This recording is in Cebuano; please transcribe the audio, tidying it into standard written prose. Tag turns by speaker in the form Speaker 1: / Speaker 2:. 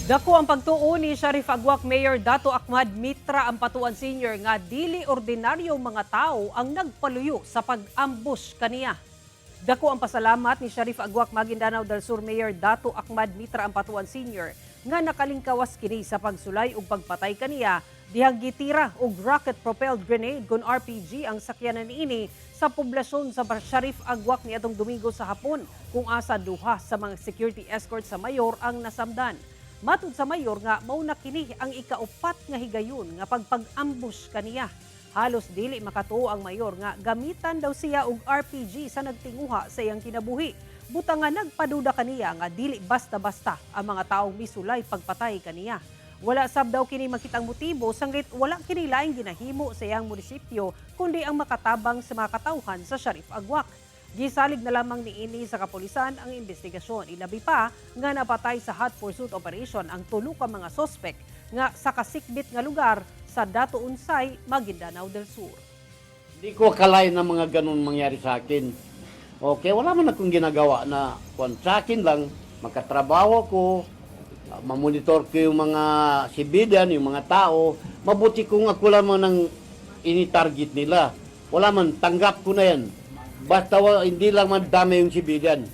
Speaker 1: Dako ang pagtuo ni Shariff Aguak Mayor Datu Akmad Mitra Ampatuan Sr. nga dili ordinaryong mga tao ang nagpaluyo sa pag-ambush kaniya. Dako ang pasalamat ni Shariff Aguak Maguindanao del Sur Mayor Datu Akmad Mitra Ampatuan Sr. nga nakalingkawas kini sa pagsulay ug pagpatay kaniya dihang gitira og rocket propelled grenade kon RPG ang sakyanan niini sa poblasyon sa Shariff Aguak niadtong Domingo sa hapon, kung asa duha sa mga security escort sa mayor ang nasamdan. Matud sa mayor nga mao na kini ang ikaupat nga higayon nga pagpag-ambush kaniya. Halos dili makatuo ang mayor nga gamitan daw siya og RPG sa nagtinguha sa iyang kinabuhi. Buta nga nagpaduda kaniya nga dili basta-basta ang mga taong misulay pagpatay kaniya. Wala sab daw kini makitang motibo sanglit wala kini laing ginahimo sa iyang munisipyo kundi ang makatabang sa mga katawhan sa Shariff Aguak. Gisalig na lamang niini sa kapulisan ang investigasyon. Ilabi pa nga napatay sa hot pursuit operation ang tulo ka mga sospek nga sa kasikbit nga lugar sa Datu Unsay, Maguindanao del Sur.
Speaker 2: Hindi ko akalain na mga ganun mangyari sa akin. Okay, wala man akong ginagawa na kung sa akin lang, makatrabaho ko, mamonitor ko yung mga civilian, yung mga tao. Mabuti kung ako lamang ang ini-target nila. Wala man, tanggap ko na yan. Basta hindi lang madamay yung civilian.